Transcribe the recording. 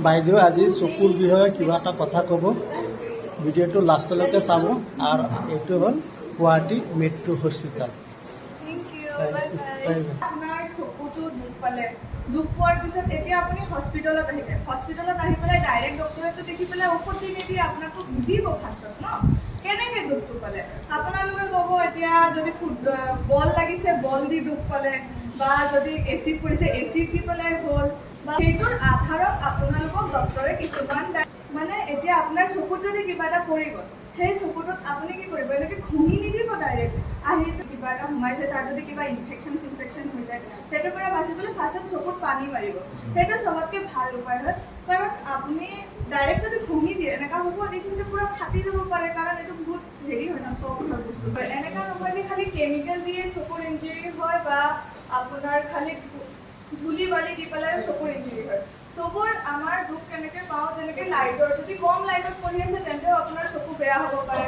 বাইদেউ আজি চকুৰ বিষয়ে কিবা এটা কথা ক'ব। ভিডিঅ'টো লাষ্টলৈকে চাব। আৰু এইটো হ'ল Guwahati metro hospital. Thank you. Thank you. Bye. Bye bye. আপোনাৰ চকুটো দুখ পালে, দুখ পোৱাৰ পিছত এতিয়া আপুনি হস্পিটেলত আহিলে। হস্পিটেলত আহি পেলাই ডাইৰেক্ট ডক্টৰেতো দেখি পেলাই ঔষধ দি নিদিয়ে, আপোনাকতো সুধিব ফাৰ্ষ্টত ন, কেনেকে দুখটো পালে। আপোনালোকে ক'ব, এতিয়া যদি বল লাগিছে, বল দি দুখ পালে, বা যদি এচিড পৰিছে, এচিড দি পেলাই হ'ল, বা সেইটোৰ আধাৰত আপোনালোকক ডক্টৰে কিছুমান মানে এতিয়া আপোনাৰ চকুত যদি কিবা এটা পৰি গ'ল, সেই চকুটোত আপুনি কি কৰিব? এনেকৈ ঘঁহি নিদিব ডাইৰেক্ট। আহি কিবা এটা সোমাইছে, তাৰ যদি কিবা ইনফেকশ্যন চিনফেকশ্যন হৈ যায়, সেইটোৰ পৰা বাচিবলৈ ফাৰ্ষ্টত চকুত পানী মাৰিব। সেইটো চবতকৈ ভাল উপায় হয়, কাৰণ আপুনি ডাইৰেক্ট যদি ঘঁহি দিয়ে, এনেকুৱা হ'ব, এইখিনিতে পূৰা ফাটি যাব পাৰে, কাৰণ এইটো বহুত হেৰি হয় ন, চফ্ট হয় বস্তু। এনেকুৱা নহয় যে খালি কেমিকেল দিয়ে চকুৰ ইঞ্জুৰি হয় বা আপোনাৰ খালি ধূলি বালি দি পেলাই চকুৰ ইঞ্জুৰি হয়। চকুৰ আমাৰ দুখ কেনেকৈ পাওঁ? যেনেকৈ লাইটৰ, যদি কম লাইটত পঢ়ি আছে, তেন্তেও আপোনাৰ চকু বেয়া হ'ব পাৰে।